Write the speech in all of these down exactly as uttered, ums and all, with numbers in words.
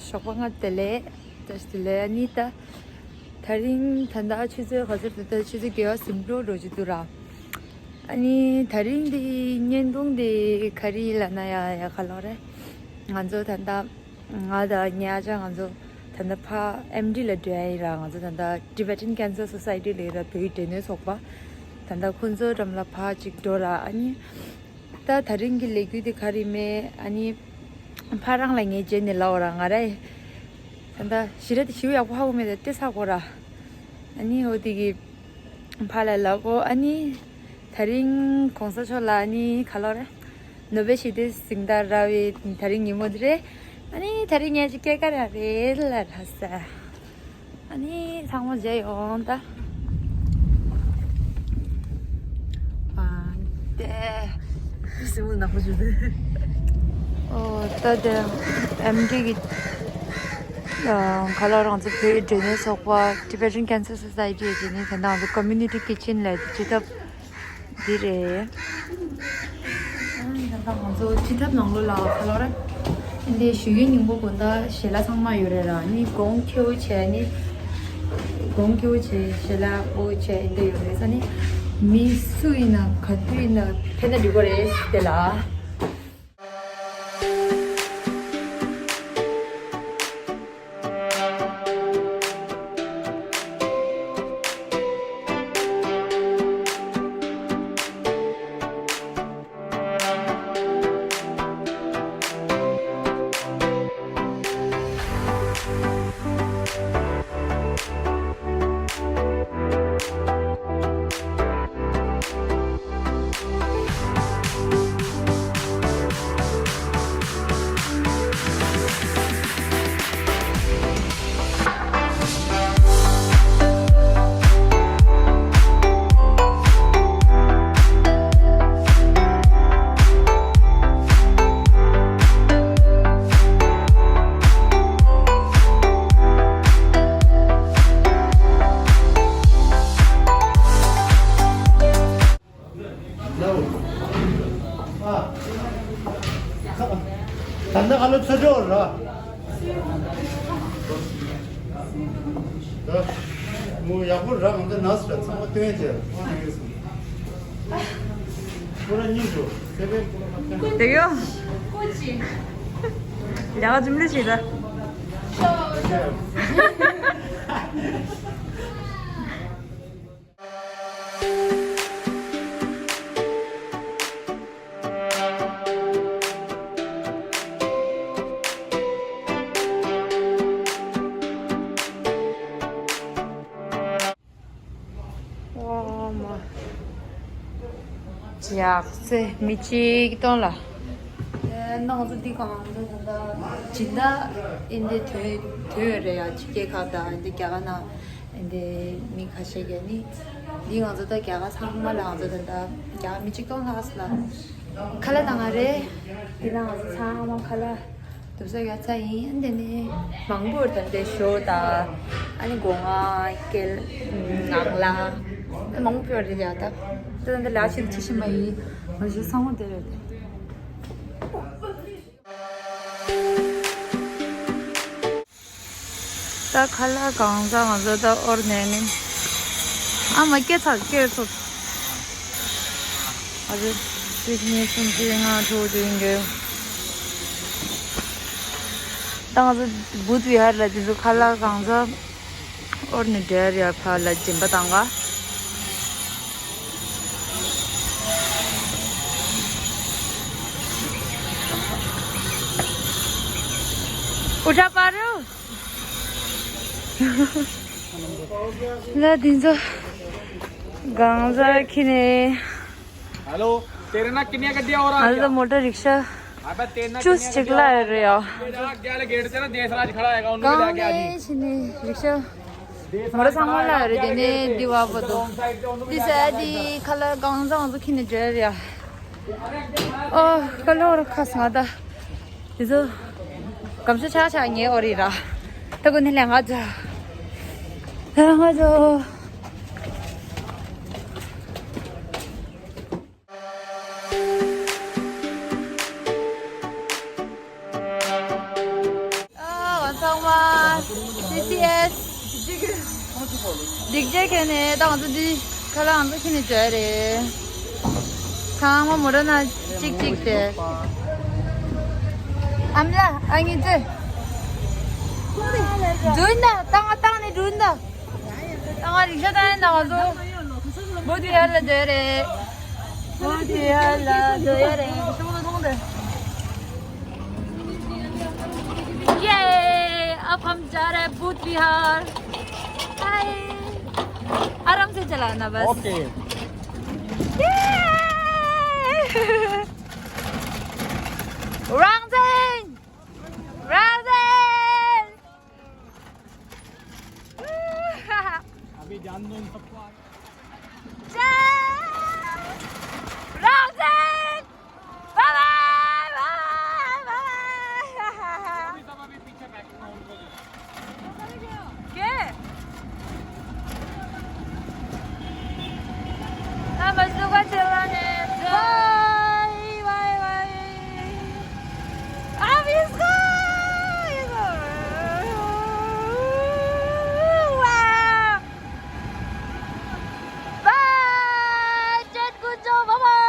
ཞོགས་པ་སྔ་དྲོ་བདེ་ལེགས། བཀྲ་ཤིས་བདེ་ལེགས། ཨ་ནི་ད། དེ་རིང་ད་ལྟ་ཆུ་ཚོད་ག་ཚོད་འདུག་ད་ཆུ་ཚོད་བརྒྱད་པ་ཟིན་འགྲོ་འགྲོ་གི་འདུག་ར། ཨ་ནི་དེ་རིང་འདི་བརྙན་ཐུང་འདི་ག་རེ་ལབ་ན་ཡ་ཡ་ག་ལོ་རེད། ང་ཚོ་ད་ལྟ་ང་དང་ཉེ་ཆར་ང་ཚོ་ད་ལྟ་ཕ་ཨེམ་ཌི་ལ་འགྲོ་ཡ་ཡིན་ར། ང་ཚོ་ད་ལྟ་Tibetan Cancer Society ལ་ཡོད་ར། བོད་ཀྱི་འབྲེལ་གནོན་ཚོགས་པ། ད་ལྟ་ཁོང་ཚོའི་འགྲམ་ལ་ཕར་ཅིག་འགྲོ་ར། ཨ་ནི། ད་དེ་རིང་གི་ལས་འགུལ་དེ་ག་རེ་མེད། ཨ་ནི་ཕ་རང་ལ་ངས་རྗེས་ནས་ལབ་འོ་ར། ང་ར་ད་ལྟ་ཞི་ར་དེ་ཞིའུ་ཡག་པོ་ཧ་གོ་མེད། ད་ལྟ་ས་གོ་ར། ཨ་ནི་འོ་དེ་གི་ཕ་ལ་ལབ་གོ། ཨ་ནི་དེ་རིང་གོང་ས་མཆོག་ལ་ཨ་ནི་ག་ལོ་ར། ནོ་བེལ་ཞི་བདེའི་གཟེངས་རྟགས་རག་པའི་དེ་རིང་ཉིན་མོ་དེ་རེད། ཨ་ནི་དེ་རིང་ངས་ཅིག་སྐྱེས་སྐར་ཡང་རེད་ལ་ར་ས། ཨ་ནི་ཚང་མ་མཇལ་ཡོང་ད། ཨ་ཏེ། སེམས་ནག་པོ་བྱུང་སྟེ། ཨོ་ད་དེ་ཨེམ་ཌི་གི་ཨ་ག་ལོ་རང་ཚོ་བོད་ཀྱི་འབྲེལ་གནོན་ཚོགས་པ་Tibetan Cancer Society ཡི་ནི་དེ་འདྲ་ང་ཚོ་Community Kitchen ལ་བྱེད་ཐབས། འདི་རེད། ཨ་ནི་ད་ལྟ་ང་ཚོ་སྤྱི་ཐབ་ནང་ལོགས་ལ་ག་ལོ་ར། འདི་ཞུ་ཡུལ་སྙིང་པོ་དགོན་བདག་ཞལ་ལག་ཚང་མ་ཡོད་རེད་ར། ནི་གོང་ཁེའུ་བྱས་ནི། གོང་ཁེའུ་བྱས་ཞལ་ལག་འོ་བྱས་འདི་ཡོད་རེད་ས་ནི། མི་སུ་ཡིན་ན་ག་དུས་ཡིན་ན་ཕེབས་ན་འགྲིག་གི་རེད་དེ་ལ། ད་ནི་ཨ་ལོ་ཚོད་འགྲོ་ར། ད་མོ་ཡག་པོ་ར། ང་ཚོ་ནས་ར་ཚང་མ་སྟོན་བྱས། ཁོ་ར་གཉིས་འགྲོ། སེ་བན་ཁོ་ར་མ་སྟོན། དེ་གཡོ། ལས་ཀ་ཅུམ་ལི་ཞིག་ད། ཨོ་མ། ཡག་ཚེ་མི་གཅིག་སྟོང་ལ། ནང་ཚོ་འདི་གང་ཚོ་ད་ལྟ་སྦྱིན་བདག་ཨིན་དེ་དོན་དོན་རེད་ཡ། ཕྱི་རྒྱལ་ཁག་དང་ཨིན་དེ་རྒྱ་གར་ནང་། ཨེ་འདི་མི་ཁ་ཤས་ཀྱིས་ནི། འདི་ང་ཚོ་ད་རྒྱ་གར་ཚང་མ་ལ་ང་ཚོ་ད་ལྟ་རྒྱ་གར་མི་གཅིག་སྟོང་ལྷག་ཙམ་ལ་ཁ་ལག་བཏང་བ་རེད། འདི་ན་ང་ཚོ་ཚང་མ་ཁ་ལག་འདུག་ས་ཡོད་ས་ཡིན། ཨ་འདི་ནི་མང་པོ་ད་འདི་ཞོ་དང་ཨ་ནི་སྒོ་ང་ཀེལ་ངང་ལ་མང་པོ་ཡོད་རེད་ཡ། ད་ད་འདི་ལ་ཕྱིན་ཅི་ཤི་མ་ཡིན། ང་ཚོ་ཚང་མ་འདི་རེད། ད་ཁ་ལག་གང་ཟ་ང་ཚོ་ད་ཨོར་ནས་ནི། ཨ་མ་སྐད་ཚར་སྐད་ཚོ། ཨ་ཙི། གཅིག་གཉིས་གསུམ་བཞི་ལྔ་དྲུག་བདུན་བརྒྱད། ད་ང་ཚོ་བུདྡྷ་བི་ཧར་ལ་དེ་ཚོ་ཁ་ལག་གང་ཟ་ཨོར་ནས་འབྲེལ་ཡ་ཕར་ལ་སྦྱིན་པ་བཏང་ག། ཨུ་ཊ་པ་རུ། ལ་དེ་ཚོ་གང་ཟ་ཁྱི་ནས། हेलो। तेरे ना कितनियां गड्डियां और आ ང་ཚོ་མོ་ཊ་རིག་ཤ་अबे तेरे ना ཅུས་कितनियां གཅིག་गड्डियां ལ་और ཡོད་རེད་ཡ། तेरा आगे वाले गेट से ना देसराज खड़ा हैगा, उनको भी लेके आ जी। གང་ནས་ཕྱིན་ནས་རིག་ཤ་མོ་ཊ་ཚང་མ་ལ་ཡོད་རེད། དེ་ནས་འདི་བ་བོ་དོ་འདི་ས་འདི་ཁ་ལག་གང་ཟ་ང་ཚོ་ཁྱི་ནས་འབྲེལ་ཡ། ཨོ་ཀ་ལོ་ར་ཁ་སང་ད། དེ་ཚོ་གམ་ཤ་ཆག་ཆག་ཉེ་འོ་རི་ར། ད་ཀུན་ནི་ལས་ང་ཚོ། ལས་ང་ཚོ། ཨ། སི་སི་ཨེས། སྡིག་ཅག་ཁྱེར་ནས་ད་ང་ཚོ་འདི་ཁ་ལག་ང་ཚོ་ཁྱེར་ནས་འགྲོ་ཡ་རེད། ཚང་མ་མོ་ར་ན་གཅིག་གཅིག་དེ། ཨ་མ་ལགས་ཨ་ངེ་ཙེ། འགྲོ་ཡིན་ད། ད་ང་བཏང་ནས་འགྲོ་ཡིན་ད། ད་ང་རིག་ཤ་བཏང་ཡིན་ད། ང་ཚོ་བོ་དྷི་ཝི་ཧར་ལ་འགྲོ་ཡ་རེད། བོ་དྷི་ཝི་ཧར་ལ་འགྲོ་ཡ་རེད། ཤོག་ལ་མཐོང་དེ། ये, अब हम जा रहे हैं बुद्ध विहार। हाय। आराम से चलाना बस। ओके। ये। रांगजेन। रांगजेन। अभी जान दो इन सबको। रांगजेन। Bye bye, bye bye, bye bye. अभी सब अभी पीछे बैठे हैं उनको जो। के? ना मजनू का चलना है। Bye, bye, bye. अब इसको, इसको। वाह। बाय, चेत कुचो, बाय बाय।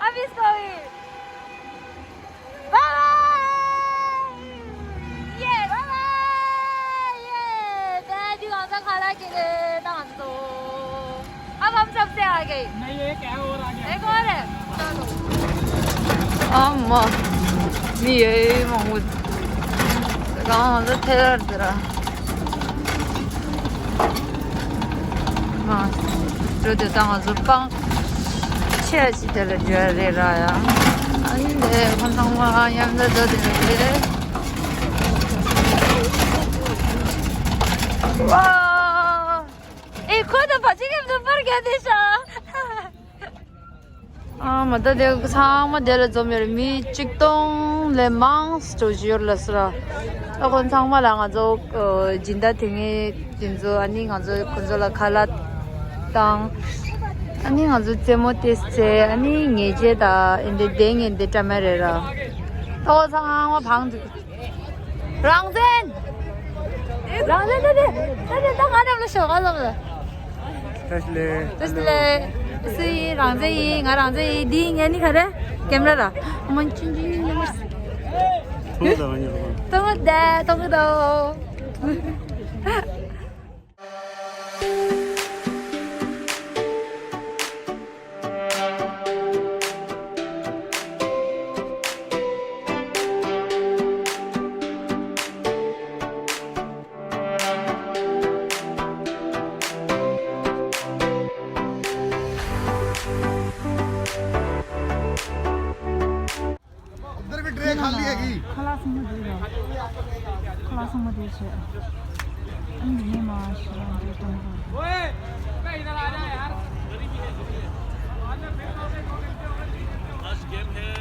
अब इसको भी। Bye bye. ये, बाय बाय। ये, दादी गांव का खाना के लिए डांस दो। अब हम सबसे आगे। नहीं, एक है और आगे। एक और है। चलो। ཨ་མ། མི་ཡོད་མང་པོ། གང་ང་ཚོ་ཐེ་རར་དེ་ར། མ། འགྲོ་དེ་ད་ང་ཚོ་སྤང་ཆེ་ཅི་དེ་ལ་འགྲོ་ཡ་རེད་ར་ཡ། ཨ་ནི་དེ་ཁོང་ཚང་མ་མཉམ་དུ་འགྲོ་དེ་རེད། ཝ། ཨེ་ཁོ་ད་བ་ཅི་གེམ་དུ་པར་ག་དེ་ཤ། ཨ་མ་ད་དེ་ཚང་མ་དེ་ལ་འཛོམས་ཡོད་རེད། མི་གཅིག་སྟོང་ལས་མང་སྤྲོ་བཞི་ཡོད་ལ་སི་ར། ད་ཁོ་ཚང་མ་ལ་ང་ཚོ་སྦྱིན་བདག་དེ་ངས་དེ་ཚོ་ཨ་ནི་ང་ཚོ་ཁོ་ཚོ་ལ་ཁ་ལག་བཏང་། ཨ་ནི་ང་ཚོ་རྩེད་མོ་ཏེ་རྩེ། ཨ་ནི་ཉལ་ཆས་དང་ཨེ་འདྲ་དེ་ངས་འདི་བཀྲམ་ཡ་རེད་ར། ད་ཁོ་ཚང་མ་བང་འདུག་རང་བཙན། རང་བཙན་ད་དེ་ད་དེ་ད་ང་རང་ལ་ཞོགས་ཀ་ལབ་ལ། བཀྲ་ཤིས་བཀྲ་ཤིས་བདེ་ལེགས། སུ་ཡིན། རང་བཙན་ཡིན། ང་རང་བཙན་ཡིན། འདི་ངས་ནི་ག་རེ། ཀེམ་ར་ར། མོན་ཆུན་ཆུན་ཉི་མ། ཐུང་ད་ཉི་མ། ཐུང་ད་ཐུང་ད། उधर भी ट्रे खाली हैगी। खलास मत दे दो। खलास मत दे छे। अंदर में माश ओए, बे इधर आ जा यार। आज गेम है,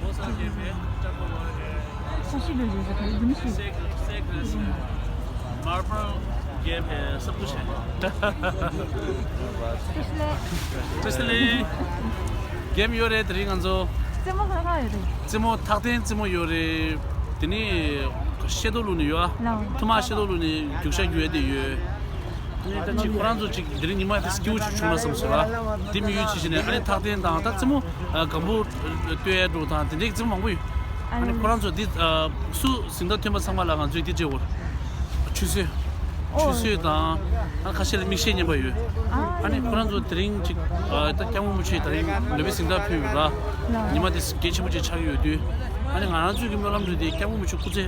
बहुत सारा गेम है। टग ऑफ वॉर है। सशी दे दो, सशी दे दो। सेक, सेक रेस है। मार्बल गेम है, सब कुछ है। पिछले पिछले གེམ་ཡོད་རེད། དེ་རིང་ང་ཚོ་རྩེད་མོ་ག་ག་ཡོད་རེད། རྩེད་མོ་ཐག་འཐེན་རྩེད་མོ་ཡོད་རེད། དེ་ནས་ཤེ་ཏོ་ལུ་ནས་ཡོད་ཨ། ལའོ། ཐུ་མ་ཤེ་ཏོ་ལུ་ནས་རྒྱུག་ཤ་རྒྱུག་ཡ་དེ་ཡོད། ཨ་ནི་ད་ཅིག་ཁོ་རང་ཚོ་ཅིག་དེ་རིང་ཉི་མ་དེ་སྐྱིད་པོ་ཅིག་བྱུང་ན་བསམ་སོང་ར། དེ་མི་ཡུལ་ཅིག་བྱས་ནས་ཨ་ནི་ཐག་འཐེན་དང་ད་རྩེད་མོ་སྒམ་པོ་སྟོན་ཡ་འགྲོ་དང་དེ་འདྲའི་རྩེད་མོ་མང་པོ་ཡོད། ཨ་ནི་ཁོ་རང་ཚོ་འདི་སུ་གཟེངས་རྟགས་ཐོན་པ་ཚང་མ་ལ་ང་ཚོས་འདི་སྤྲད་དགོས། ཆུད་ཟོས། ཆུད་ཟོས་དང་ཨ་ཁ་ཤས་ལ་མིག་ཤེལ་རྙིང་པ་ཡོད། ཨ་ནི་ཁོ་རང་ཚོ་དེ་རིང་ཅིག་ད་སྐྱབས་མགོན་རིན་པོ་ཆེ་ད་རིང་ནོ་བེལ་གཟེངས་རྟགས་ཕུལ་ཡོད་ར། ཉི་མ་དེ་གལ་ཆེན་པོ་ཅིག་ཆགས་ཀྱི་ཡོད་དུས། ཨ་ནི་ང་རང་ཚོའི་གི་སྨོན་ལམ་འདི་སྐྱབས་མགོན་རིན་པོ་ཆེ་སྐུ་ཚེ་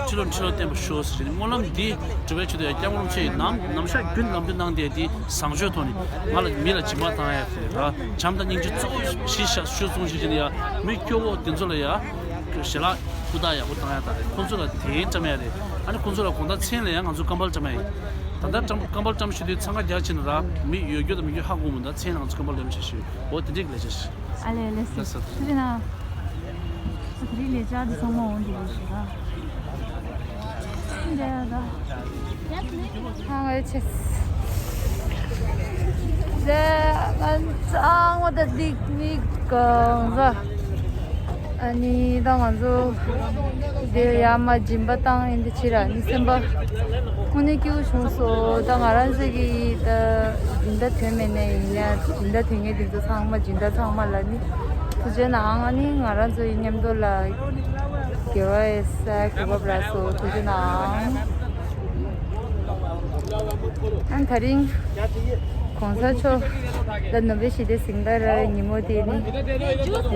ཁྲི་ལོ་ཁྲི་ལོ་བརྟན་པར་ཤོག་ཟེར་ནས་སྨོན་ལམ་འདི་སྒྲུབ་པའི་ཆེད་དུ་ཡང་སྐྱབས་མགོན་རིན་པོ་ཆེ་ཡི་ནམ་ནམ་ཞག་རྒྱུན་ལམ་སྟོན་གནང་བསྡད་དེ་བཟང་སྤྱོད་ཐོག་ནས་ང་ལ་མི་ལ་སྦྱིན་པ་བཏང་ཡ་དེ་ར། བྱམས་དང་སྙིང་རྗེ་གཙོ་བོ་གཞི་བཞག་ཤོད་སོང་ཞིག་ཅིག་ནས་ཡ་མི་སྐྱོ་བོ་དེ་ཚོ་ལ་ཡ་ཞལ་ལག་ཧུར་ཐག་ཡག་པོ་བཏང་ཡ་དང་ཁོང་ཚོ་ལ་དེ་བཀྲམ་ཡ་རེད། ཨ་ནི་ཁོང་ཚོ་ལ་དགོང་དག་མཚན་ལ་ཡང་ང་ཚོ་སྐམ་པར་བཀྲམ་ཡ་ཡིན། ད་ལྟ་བཀྲམ་སྐམ་པར་བཀྲམ་ཤོད་དུས་འཚང་ཁ་རྒྱག་ཕྱིན་ན་ར་མི་ཡོད་རྒྱུ་དང་མི་ཡོད་ཧ་གོ་མི་འདུག་མཚན་ལ་ང་ཚོ་སྐམ་པར་ལེན་བྱ་ཞིག་འོ་དེ་འགྲིག་ལས་བྱ་ཞིག་ཨ་ལས་ལས་སི། ལགས་སོ། ཐུགས་རྗེ་གནང་། ཨ་ཁ་རི་ལས་བྱ་འདི་ཚང་མ་འོང་འདུག་ལས་ཞིག་ཨ། འདྲ་ཡ་ད། ཧང་ཨེ་ཆེ། ཟེ་ང་ཚང་མ་ད་འགྲིག་མི་གང་ཟ། ཨ་ནི་ད་ང་ཚོ་དེ་ཡར་མར་སྦྱིན་པ་བཏང་ཡིན་དེ་ཕྱིར་ཨ་ནི་སེམས་པ་དངོས་གནས་སྐྱིད་པོ་བྱུང་སོང་། ད་ང་རང་ཚོ་གི་ད་སྦྱིན་བདག་ཐོན་མེད་ནས་ཡིན་ནའི་སྦྱིན་བདག་ཐོན་མཁན་དེ་ཚོ་ཚང་མ་སྦྱིན་བདག་ཚང་མ་ལ་ནི་ཐུགས་རྗེ་གནང་། ཨ་ནི་ང་རང་ཚོ་ཡི་མཉམ་དུ་ལ་དགེ་བའི་ས་གོ་སྐབས་རག་སོང་། ཐུགས་རྗེ་གནང་། ཨ་ད་རིང་གོང་ས་མཆོག་ད་ནོ་བེལ་ཞི་བདེའི་གཟེངས་རྟགས་རག་ཉིན་མོ་དེ་ནི་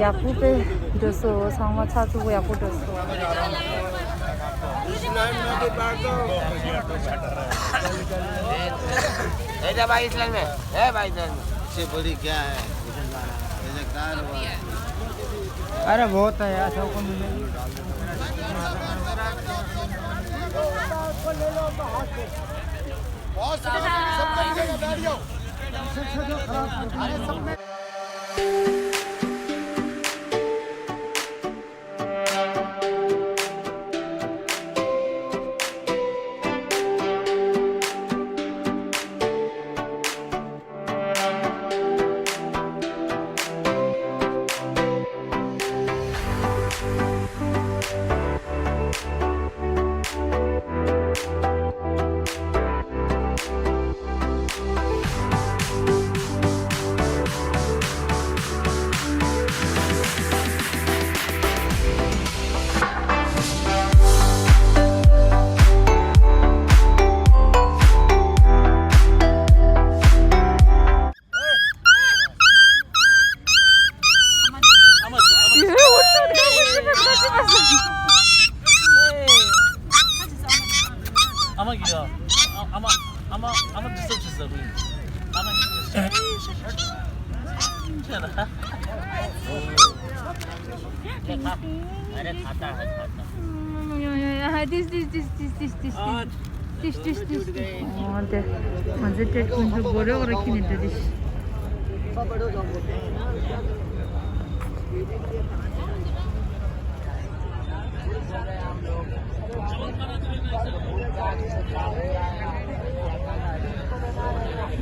ཡག་པོ་དཔེ་འགྲོ་སོང་། ཚང་མ་ཚགས་ཚུད་པོ་ཡག་པོ་འགྲོ་སོང་། अरे बहुत है यार, सबको मिलेंगे। अरे खाता है, खाता। हाँ, दिस, दिस, दिस। ཨོ་དེ། ང་ཚོའི་སྤྲེལ་ཀུན་ཏུ་སྒོ་རེ་འོག་རེ་ཁྱེར་ནས་འགྲོ་དེ།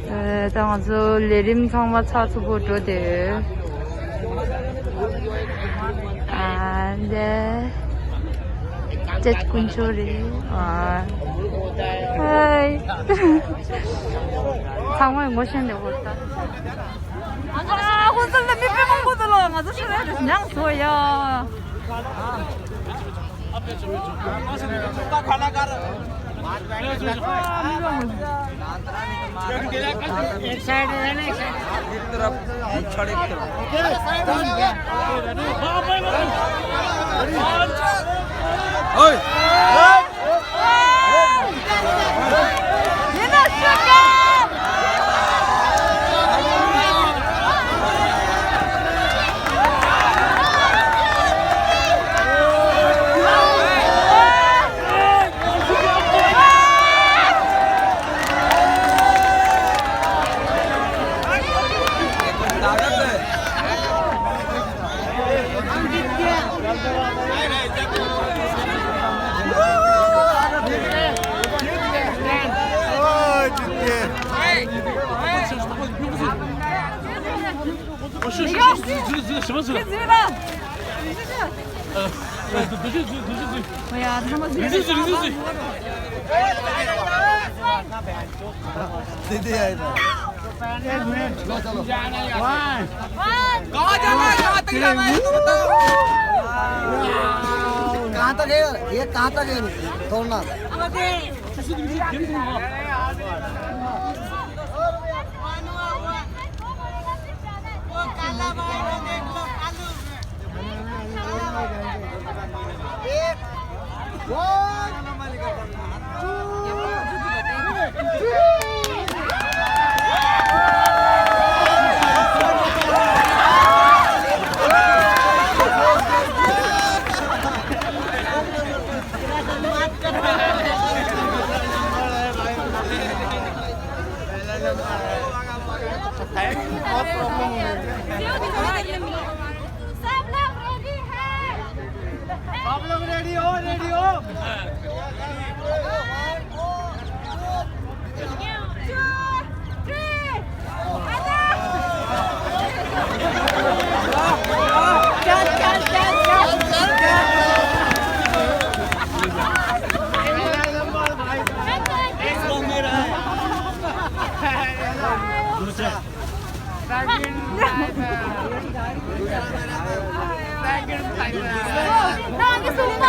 ཨ་ད་ང་ཚོ་ལས་རིམ་ཚང་མ་ཚགས་ཚུད་པོ་འགྲོ་དེ། ཨ་འདི། སྤྲེལ་དཀོན་མཆོག་རེད། ཨ། ཧའི། ཚང་མས་ངོ་ཤེས་འདུག་གོ་ད། ཨ་ཁོ་ཚོ་ལ་མི་དཔེ་མང་པོ་འདུག་ལ། ང་ཚོ་ཤི་རེད་མྱངས་སོ་ཡ། एक साइड है ना, एक साइड। एक तरफ, मुच्छड़ एक तरफ। ओए। दीदी आई ना। चलो, चलो। कहाँ जाना है? कहाँ तक जाना है? तो बताओ। कहाँ तक है? ये कहाँ तक है? दौड़ना। सब लोग रेडी है? सब लोग रेडी हो, रेडी हो? Two, three, आजा। चल, चल, चल, चल। ད་ང་གི་སུ་མ།